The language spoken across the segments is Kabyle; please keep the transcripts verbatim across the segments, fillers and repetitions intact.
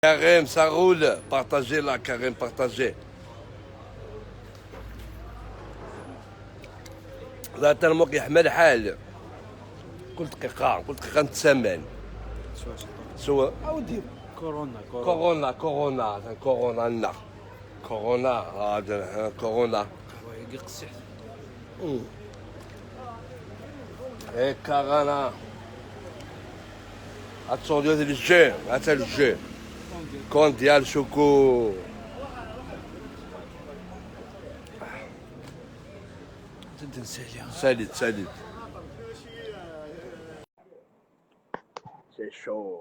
Karim, ça roule. Partagez là, Karim, partagez. Là, tellement qu'il y a mal. كل دقيقة، كل دقيقة نتسامن. سوا. كورونا، كورونا. كورونا، كورونا، كورونا، لا. كورونا، هذا، ها، كورونا. وي، قصيح. مم. إيه، كورونا. Attention, le jeu, attends le jeu. كونديال شوكو. تدن سالي. سالي، سالي. C'est chaud.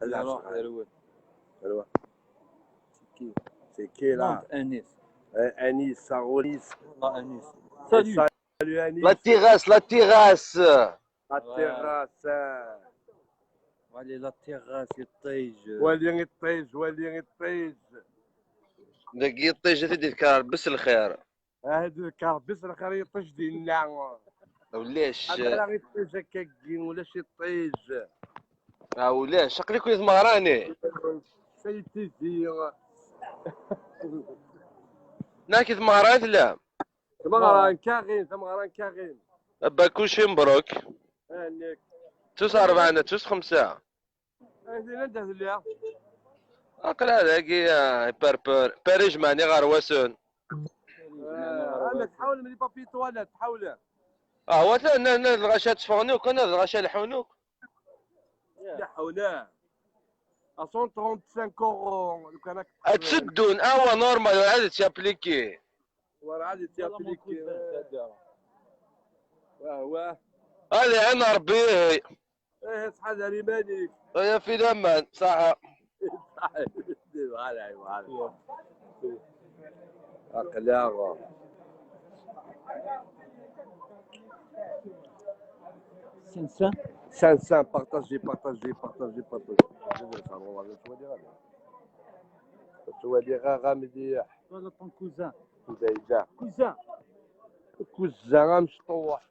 يروح، يروح. يروح. C'est qui ? C'est qui, là ? Non, Anis. Euh, Anis, ça roule. والله أنيس. Salut. Salut, Anis. La terrasse, la terrasse. La terrasse. Allez, la terrasse, يطيج. ولي يطيج، ولي يطيج. داك يطيج، تدي ذكر بس الخير. هاد الكربس الخير يطيش ديالنا. ولاش؟ هذا راه يطيش هكا كين ولاش يطيش؟ اه، ولاش؟ شقلي كل مهراني. سيتيزي. ناكي مهران لا؟ مهران كاغين، مهران كاغين. با كلشي مبروك. هانيك. تسعة أربعة، تسعة خمسة. هذه لا دهز ليها. أقل هذا كي، آه، بار-، بار-، باريج ماني غير واسون. آه، عندك تحاول من لي بابي تواليت، تحاول. اه، هو تا-، نا-، نا الغاشا تفغنوك، انا الغاشا لحونوك. يا حولاه. أ cent trente-cinq euros، لو كان راك تسدون، اوا نورمال، عاد تيابليكي. وراه عاد تيابليكي. واه، واه. هذه عين ربي، إيه. ايه، صحة، داري مالك. يا في الامان، صح. بحال، بحال، بحال. أقلاغ. خمسمية. خمسمية، بارطاجي، بارطاجي، بارطاجي، بارطاجي. شوالي غا، شوالي غا مليح. هذا طون كوزان. كوزان. كوزان. كوزان مشطوح.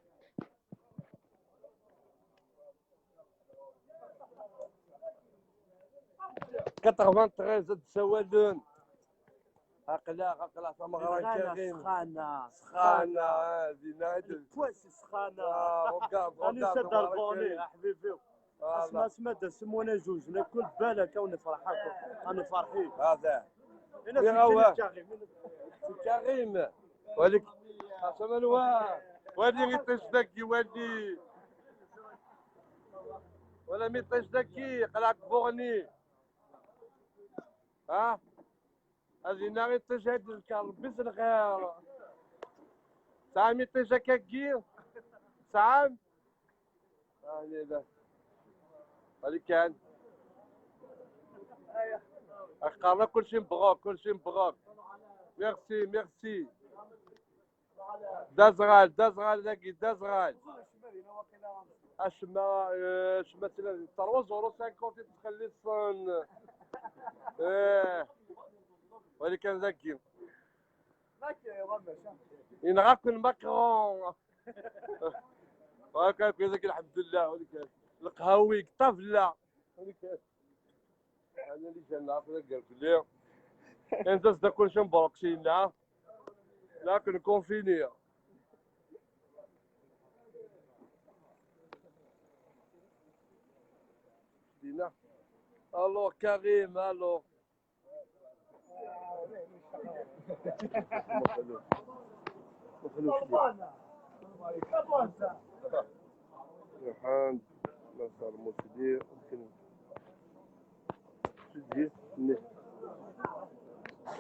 Quatre-vingt-treize د سوالون. اقلاغ، اقلاغ، ثمغران كريم. سخانة، سخانة، آه، زينة. الكواس سخانة. آه، regarde، أنا regarde، سد تبارك البوني، الله. يا حبيبي. آه، اسمع، لا. اسمع، دا سمونا جوج، ناكل بالك ونفرح هاكا. أنا فرحي. هذا. هنا في هو. كريم. كريم. ولك. عشان هو. ولي يطيش ذاك، يولي. ولا ميطيش ذاكي، قلعك بوغني. ها؟ هذه ناري تجهد الكار، بس الخير. ساعة ميطيش هكاكي. ساعة. آه، لا، لا. هذه كان. أخطرنا كل شيء مبروك، كل شيء مبروك. Merci، merci. دازغال، دازغال ذاكي، دازغال. اشما، آه، اشما تلا-، trois euros cinquante تخلي الصن. ايه. ولكن ذاكي. ينغاكم ماكرون. وهكا ذاك الحمد لله، ولكن القهاوي طفلة. ولكن أنا اللي جا نعرف لك قال لي. أنت صدق كل شيء مبروك سيدنا. لكن كونفيني. دينا. ألو كريم، ألو. فرحان، نصر مسدي، يمكن سدي، نه.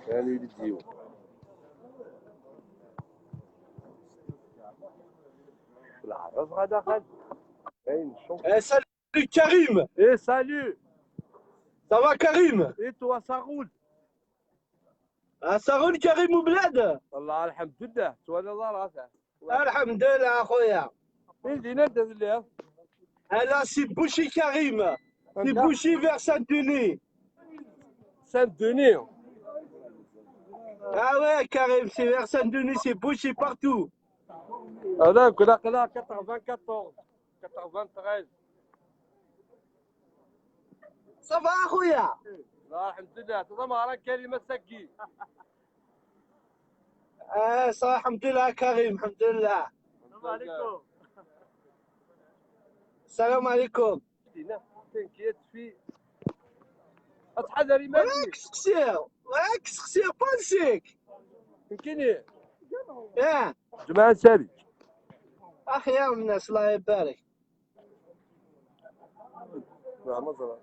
يعني يديو. العرس غدا خد. كاين شوف. Salut Karim. Eh, salut. Ça va Karim ? Et toi, ça roule ? Ah, ça roule Karim وبلاد. والله الحمد لله، سوال الله راسه. الحمد لله أخويا. فين دينا انت اللي؟ Ah là, c'est Bouchy Karim. C'est Bouchy vers Saint-Denis. Saint-Denis. Ah ouais, Karim, c'est vers Saint-Denis, c'est Bouchy partout. Ah là, là, là, quatre-vingt-quatorze, quatre-vingt-treize. صافا اخويا؟ لا، الحمد لله. تضمع راه كريمه سكي. اه، صافا، الحمد لله كريم، الحمد لله. السلام عليكم. السلام عليكم. هنا تنكيت في. اتحذري ما راك سقسيو، راك سقسيو بانسيك. يمكن ايه؟ اه. جماعه سالي. اخير الناس، الله يبارك. نعم، مزرعة.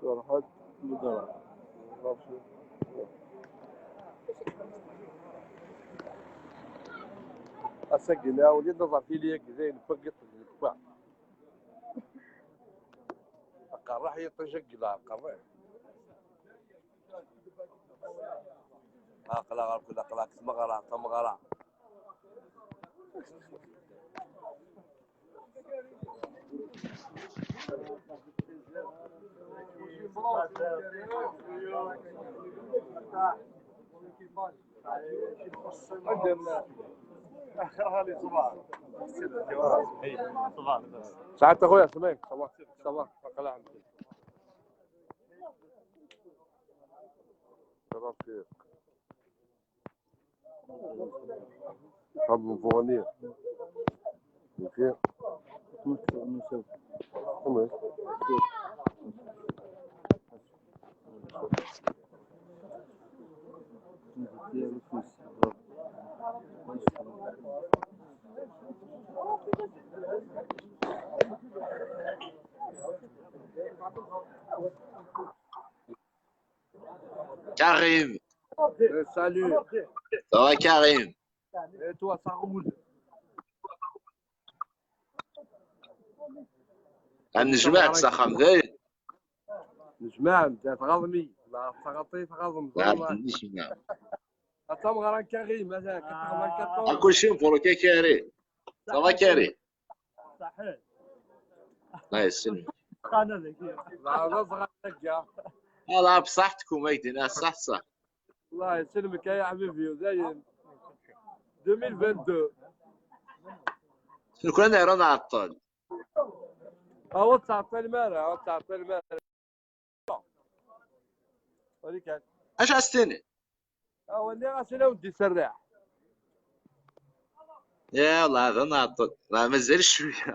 فرحات مزرعة. اسجل يا وليد، نظر في ليك زين فقط. القراح يطيش القلع القراح. اقلع غير كل اقلع تمغرا تمغرا. اخرها لي صباح. صباح. سعادة اخويا سمير، صباح. صباح. اقلع عندك. صباح الخير. حب مفوغنية. اوكي. تمام. Karim. Eh, salut. Ça va, Karim? Et toi, ça roule? Am nejmaɛet s axxam dayen. Nejmaɛem-d, tɣaḍem-iyi. La tɣaḍ-iyi, tɣaḍem. La tɣaḍem. Ad tameɣra n Karim, atan, quatre-vingt-quatorze. Kulci mebruk a Karim. Ça va, Karim? صحيح. الله يسلمك. انا ذكي. لا، لا، صغار ذكي. هذا بصحتكم، هيدي ناس صح، صح. الله يسلمك يا حبيبي، زين. ألفين واثنين وعشرين. شنو كنا راه نعطل؟ هو تعطل مالا، هو تعطل مالا. ولكن اش عستني؟ هو اللي غاسل ودي سريع. يا الله، هذا ناطق، راه مازال شوية.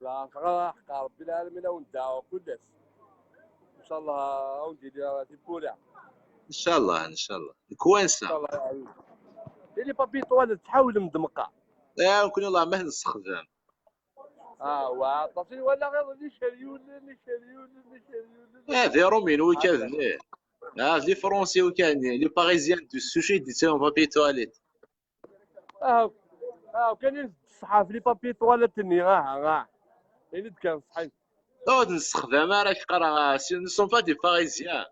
لا، صغار حق ربي العالمين، وندعو كلش. ان شاء الله، وندير لي راسي بولا. ان شاء الله، ان شاء الله. الكوانسة. ان شاء الله يا عزيز. لي بابي طوال تحاول مدمقة. يا كل الله ما نستخدم. اه، وعطاسي ولا غير لي شريون، لي شريون، لي شريون. اه، دي رومين وكذا. اه، دي فرونسي وكان، لي باريزيان دو سوشي دي سيون بابي تواليت. اه، اه، كاينين الصحاف لي بابي طواليت ني، اه، اه. يعني كان صحيح. اه، نستخدم، راه كيقرا، سي نو سون با دي باريزيان.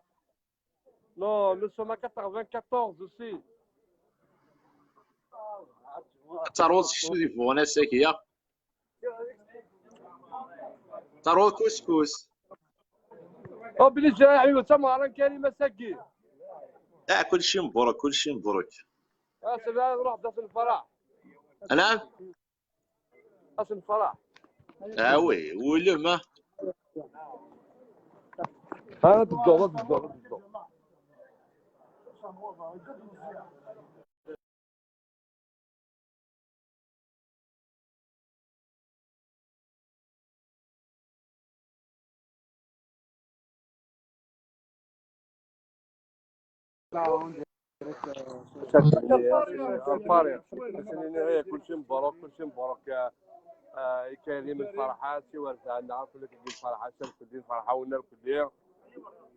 نو، نو سون ا quatre-vingt-quatorze aussi. تروض شتو دي فونا ساكيا. تروض كسكس. او بلي جا، ايوا، تمارا كريمه ساكي. اه، كلشي مبروك، كلشي مبروك. اه، سلام، روح داخل الفرح. انا؟ اصل الفرح. اه وي، ولو ما. ها تدور، تدور، تدور. الفريق، كلشي مبروك، كلشي مبروك. آه، كاين من الفرحات، شي ورثة عندنا، كل كيجي الفرحة، شاف كل الفرحة، ونا الكل.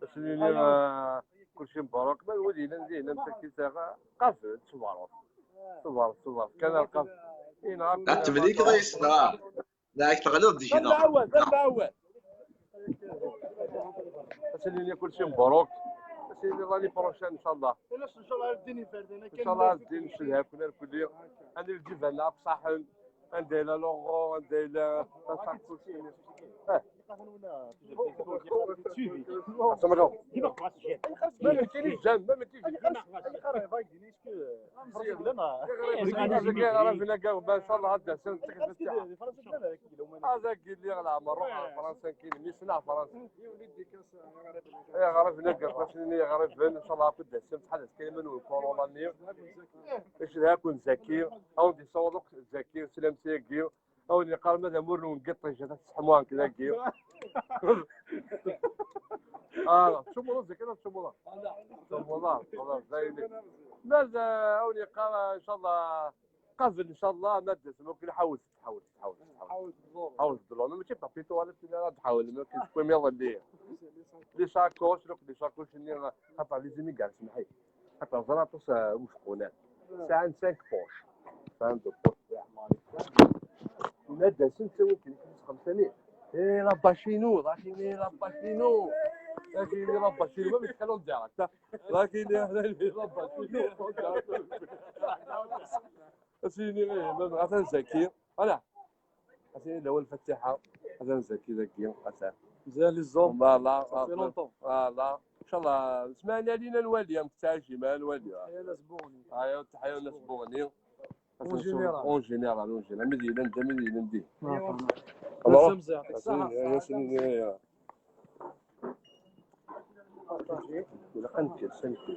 بس اللي، آه، كلشي مبروك، ما ولينا نزينا مسكين، قافل، تبارك. تبارك، تبارك، كان القف. إي نعم. لا، تبديك ضيسنا. لا، راك تغلط ديجا، لا، نو. الاول، لا، الاول. اسالي لي كلشي مبروك. اسالي لي لاني بروشين ان شاء الله. ان شاء الله الدين يفرد. ان شاء الله الدين يشدها كلنا الكل. انا نجيب هنا بصح. عندي لا لوغو، عندي لا، لا ساكوش. اه. Même كاين الجام، même كاين الجام. يغرب هنا كاع، ان شاء الله هذا السنه. هذا قال لي على عمر، روح على فرنسا، كاين ميسنا فرنسا. يغرب هنا كاع، باش يغرب هنا، ان شاء الله هذا السنه بحال كاين من الكورونا اللي ايش ذاك زكي، او دي صور زكي، سلام سيكي. او اللي قال ماذا مر ونقطع جات تسحموها كذاكي. اه، شو مرة زي كذا، شو مرة؟ شو مرة؟ خلاص، زي اللي. ماذا او اللي قال ان شاء الله قبل ان شاء الله ما تدرس، ممكن حاول تحاول تحاول تحاول. حاول تدور، ماشي بابيتو ولا تحاول، ممكن تكون يلا اللي. لي شاكوش، لوك لي شاكوش اللي خاطر لي زيميكار سمحي. خاطر زراطوس مشغولات. ساعة خمسة بوش. فهمت البوش تاع ماري. ولا داسين تسوي كي خمسة مية. ايه لا باشينو، لكن ايه لا باشينو. لكن ايه لا باشينو، ما بيتكلم ديالك. لكن ايه لا باشينو. اسيني ايه، ما بغات نزكي. فوالا. اسيني الاول الفتاحة. هذا نزكي ذاكي. مزال الزوم. فوالا، صافي لونطون. فوالا. ان شاء الله سمعنا لينا الوالي، يا مكتاجي مع الوالي. تحية ناس بوغني. ايوا، تحية ناس بوغني. اون جينيرال. اون جينيرال، اون جينيرال. مدينة، انت مدينة، مدينة. السلام يعطيك الصحة. يا سيدي، يا. ولا قنكر، سنكر.